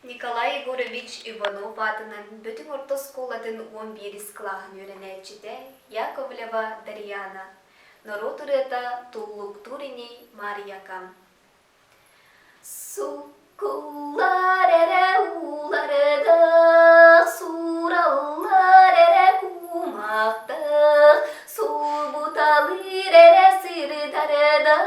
Николай Егорович Иванов аатынан Бөтүҥ орто оскуолатын 11 кылааһын үөрэнээччитэ Яковлева Дарьяна, норуот ырыата «Туллуктуур ини Маарыйака» Суккуллар эрэ ууларыдах, суураллар эрэ кумахтах, субуталыыр эрэ сырдарыдах,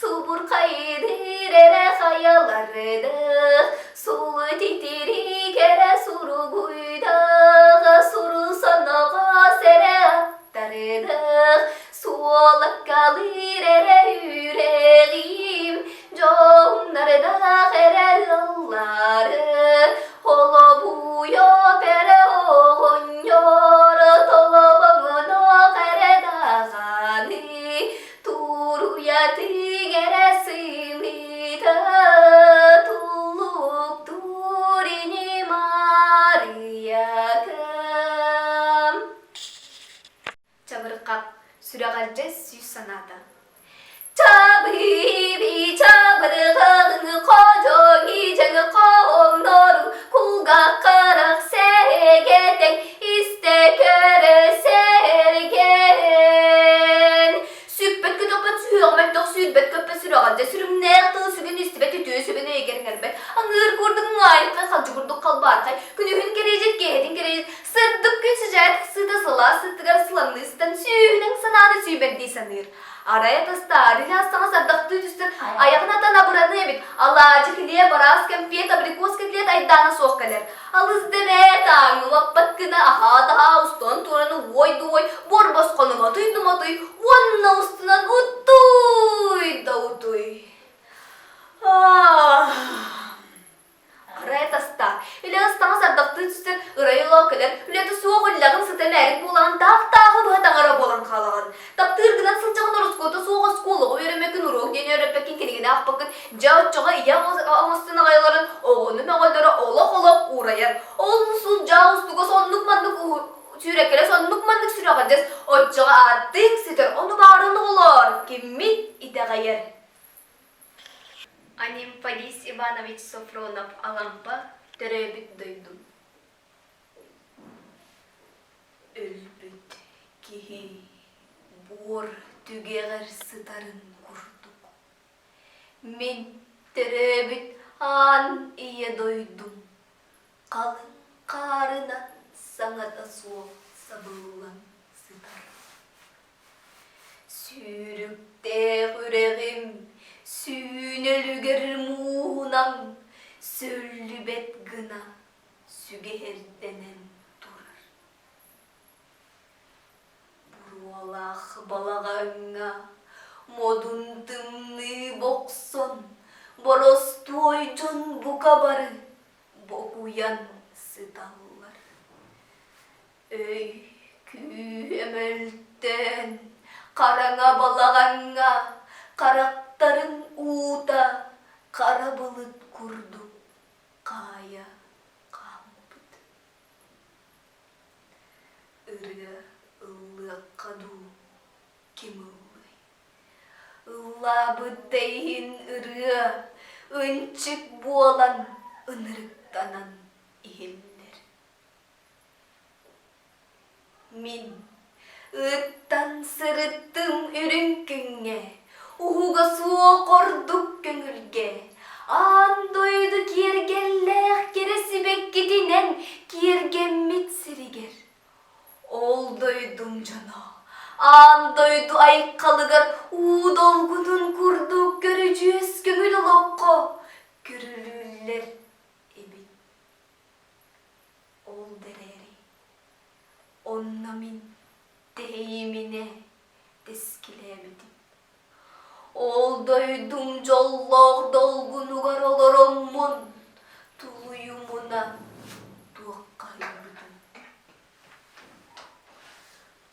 субурхайдыыр эрэ хайаларыдах, сулу титирик эрэ суругуйдах, суру соноҕос эрэ аттарыдах, Суолаккалыыр эрэ үрэҕим, дьоннордоох эрэ ыллары, холобуйап эрэ оҕонньор, толобоҥноох эрэ даҕаны, туруйатыҥ эрэ сымыыта, туллуктуур ини Маарыйакам. Чабырҕах, сүрэҕэлдьэс сүүс санаата. Чабыби чабырҕаҕыҥ ходьоҥи дьаҥы хоҥнору кулгаах харах сэгэтэҥ истэ көрө сэргэн. Сүппэт көтөхпөт сүһүөҕү мөлтөх сүүрбэт көппөт сүрэҕэлдьэ сүрүҥнээх тыл сүгүн истибэт үтүө сүбэни өйгөр иҥэрбэт аҥыыр курдук ҥаайыккай халдьы курдук халбаархай күнүһүн кэриэдьит киэһэтин кэриэдьит Сырдык күн сыдьаайа тахсыыта сылаас сыттыгар сыламныы сытан сүүһүнэн санааны сүүмэрдии саныыр. Арай атастаары саҥа сардахтыы түстэр айаҕын атан абыраныа эбит. Алаадьы килиэп, араас кэмпиэт, абрикос кэтилиэт айдаана суох кэлэр. Алыс дэмэ, тааҥы лаппат гына аһаа-таһаа устан туран уой-дуой, буор босхону мотуй-думотуй уонна устунан утуй да утуй. Ах! Арай атастаах, үлэҕэ таҥас ардахтыы түстэр, ырай олоо кэлэр, үлэтэ суох үллэҕин сыта мээрик буолаҕын таах-тааҕы быһа таҥара буолан хаалаҕын. Таптыыргынан сылдьаҕын ороскуота суох оскуолаҕа үөрэммэккин, уруок диэн үөрэппэккин, кинигэни аахпаккын, дьэ оччоҕо ийэ оҥостон аҕай олорон оҕону мөҕөллөрө олох-олох уурайар. Ол сылдьаа устугас оннук-маннык сүүрэкэлэс оннук-маннык сүрэҕэлдьэс, оччоҕо ааттыыҥ сүтэр, ону баарын оҕолоор, киммит итэҕэйэр. Анемподист Иванович Софронов Алампа төрөөбүт дойдум Өлбүт киһи буор түгэҕэр сытарын курдук мин төрөөбүт аан ийэ дойдум халыҥ хаарынан саҥата суох сабыллан сытар. Сүүрүктээх үрэҕим сүүнэлүгэр мууһунан сөллүбэт гына сүгэһэрдэнэн турар. Буруолаах балаҕаҥҥа модун тымныы бохсон, боростуой дьон бука бары бокуйан сыталлар. Өй күүһэ мөлтөөн, хараҥа балаҕаҥҥа харахтарын уута хара былыт курдук хаайа хаампыт. Ырыа ыллыахха дуу, ким ыллыай? Ыллаабыт да иһин ырыа ынчык буолан ынырыктанан иһиллэр. Мин ыттан сырыттым үрүҥ күҥҥэ, уһуга суох ордук көҥүлгэ, аан дойду киэргэллээх кэрэ сибэккитинэн киэргэммит сиригэр. Ол дойдум дьоно аан дойду айхалыгар уу долгунун курдук көрүдьүөс көҥүл олоххо күрүлүүллэр эбит. Ол да эрээри, онно мин тэһийиминэ тэскилээбитим. Ол дойдум дьоллоох долгунугар олороммун тулуйумуна туоххаһыйбытым.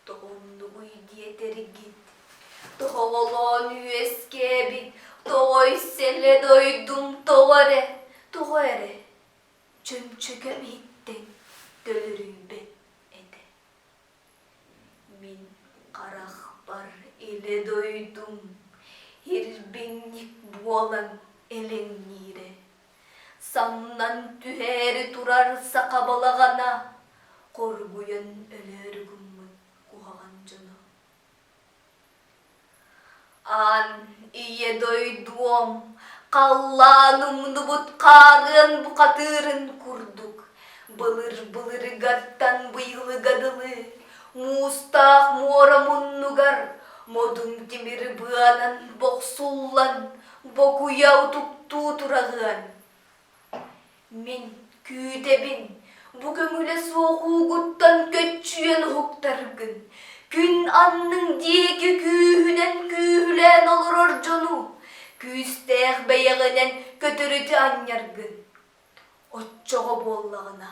Тоҕоннугуй диэтэргит, тоһоҕолоон үөскээбит тоҕой сэлэ дойдум тоҕо эрэ, тоҕо эрэ чөмчөкөм иһиттэн төлөрүйбэт этэ. Мин харахпар илэ дойдум ирбинньик буолан элэҥниирэ. Самнан түһээри турар саха балаҕана хоргуйан өлөөрү гыммыт куһаҕан дьоно. Аан ийэ дойдуом, халлаан умнубут хаарыан бухатыырын курдук, былыр-былыргаттан быйылыга дылы муустаах муора муннугар модун тимир быанан бохсуллан бокуйа утуктуу тураҕыан. Мин күүтэбин, бу көҥүлэ суох уугуттан көччүйэн уһуктаргын, күн анныҥ диэки күүһүнэн күүһүлээн олорор дьону, күүстээх бэйэҕинэн көтөрүтэ анньаргын. Оччоҕо буоллаҕына,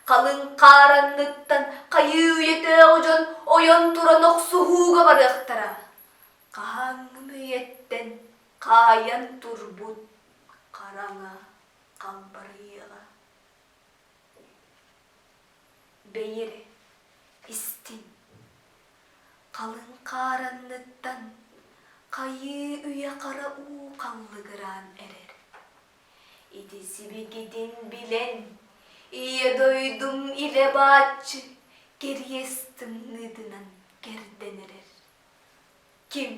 халыҥ хаар анныттан хайыы үйэтээҕи дьон ойон туран охсуһууга барыахтара. Хаһааҥҥы үйэттэн хаайан турбут хараҥа халбарыйыаҕа. Бэйи эрэ, истиҥ, халыҥ хаар анныттан хайыы үйэ хара уу халлыгыраан эрэр. Ити сибикитин билэн, Ийэ дойдум илэ бааччы кэриэс тымныытынан кэрдэн эрэр. Ким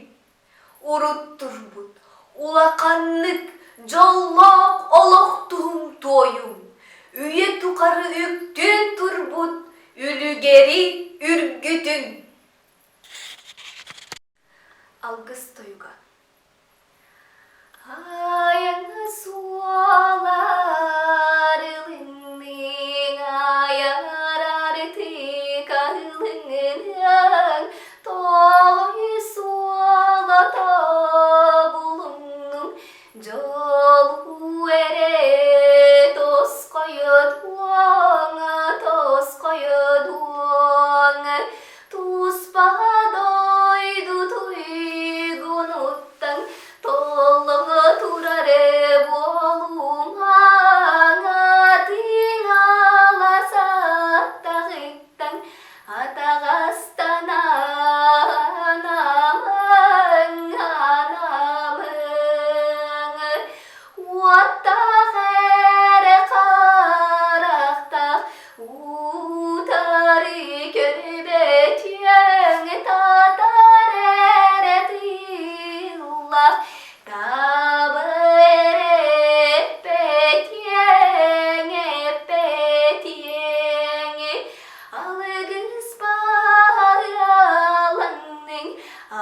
урут турбут улаханнык дьоллоох олох туһун туойуҥ, үйэ тухары үктүөн турбут үлүгэри үргүтүҥ. Алгыс тойуга Айаҥы суолар ылынныҥ, айар артык аһылыҥныҥ, тоҕой суола тобулуннуҥ, дьолу эрэ тосхойдуоҥ, тосхойдуоҥ, туспа дойду туйгунуттан Толлоҥо турар буолумаҥ, атыҥала саттаҕыттан атаҕастана анамыҥ, анамыҥ. Уоттаах эрэ харахтаах утары көрбөтүөҥ татар эрэ тыллаах таба эрэ эппэтиэҥ эппэтиэҥ алгыс баалаҥныҥ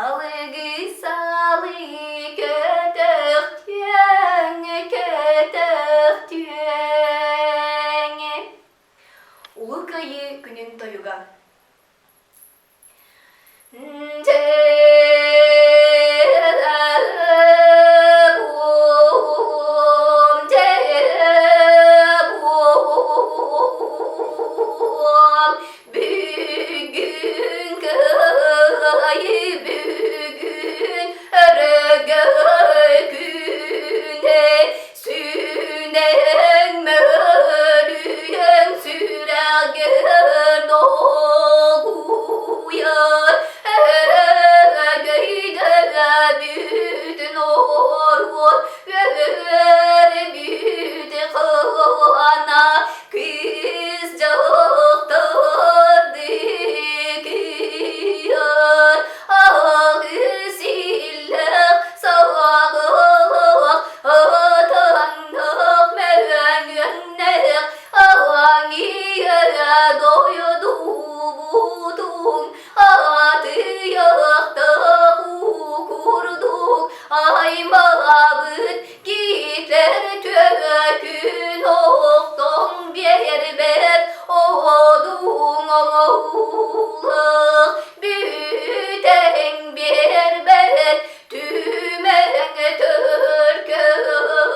алгыс алы көтөхтүөҥ көтөхтүөҥ Улуу Кыайыы күнүн тойуга. Бүгүн кыайыы бүгүн өрөгөй күнэ Сүүнэҥ мөлүйүөн сүрэҕэр долгуйар, өрөгөйдө бүтүн оруот, үөрбүт кылана кыыс дьахтар дикийэр, аҕыс иллээх саҕалаах Атаннах мөҥүөннэх аҥиэ дойдубутун атыйахтах уу курдук аймаабыт киитэр түөкүн охтон биэрбэт одуҥ оҥоһуулаах бүтэҥ биэрбэт Түмэҥ төлкөлөөх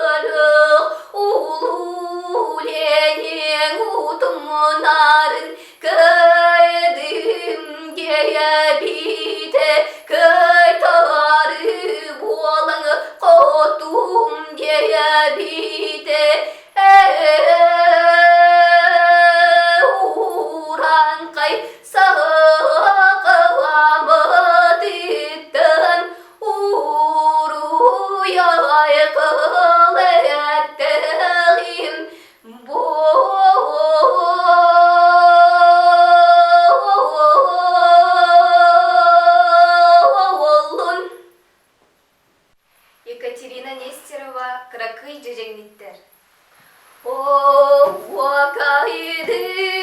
улуу Ленин утумнарын кыайдым диэбитэ кыайтары буолан хотум диэбитэ Урааҥхай сахаламытыттан уруй айкыл эттэҕим. 我可以的。